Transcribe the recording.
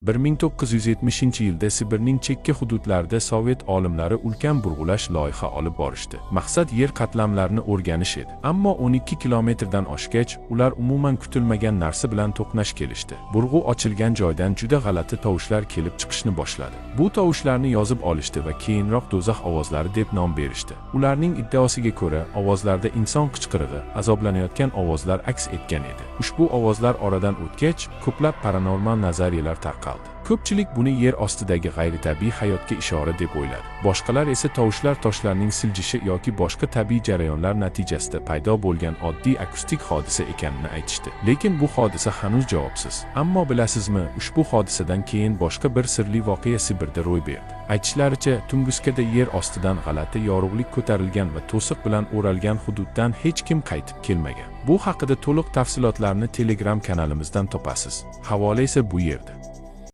1970-yilda Sibirning chekka hududlarida sovet olimlari ulkan burg'ulash loyiha olib borishdi. Maqsad yer qatlamlarini o'rganish edi. Ammo 12 kilometrdan oshgach, ular umuman kutilmagan narsa bilan to'qnash kelishdi. Burg'u ochilgan joydan juda g'alati tovushlar kelib chiqishni boshladi. Bu tovushlarni yozib olishdi va keyinroq do'zax ovozlari deb nom berishdi. Ularning iddaosiga ko'ra, ovozlarda inson qichqirig'i, azoblanayotgan ovozlar aks etgan edi. Ushbu ovozlar oradan o'tgach, ko'plab paranormal nazariyalar tarqaldi. Ko'pchilik buni yer ostidagi g'ayritabiiy hayotga ishora deb o'yladi. Boshqalar esa tovushlar toshlarning siljishi yoki boshqa tabiiy jarayonlar natijasida paydo bo'lgan oddiy akustik hodisa ekanini aytishdi. Lekin bu hodisa hanuz javobsiz. Ammo bilasizmi, ushbu hodisadan keyin boshqa bir sirli voqea Sibirda ro'y berdi. Aytishlaricha, Tunguskada yer ostidan g'alati yorug'lik ko'tarilgan va to'siq bilan o'ralgan hududdan hech kim qaytib kelmagan. Bu haqida to'liq tafsilotlarni Telegram kanalimizdan topasiz. Havola esa bu yerda.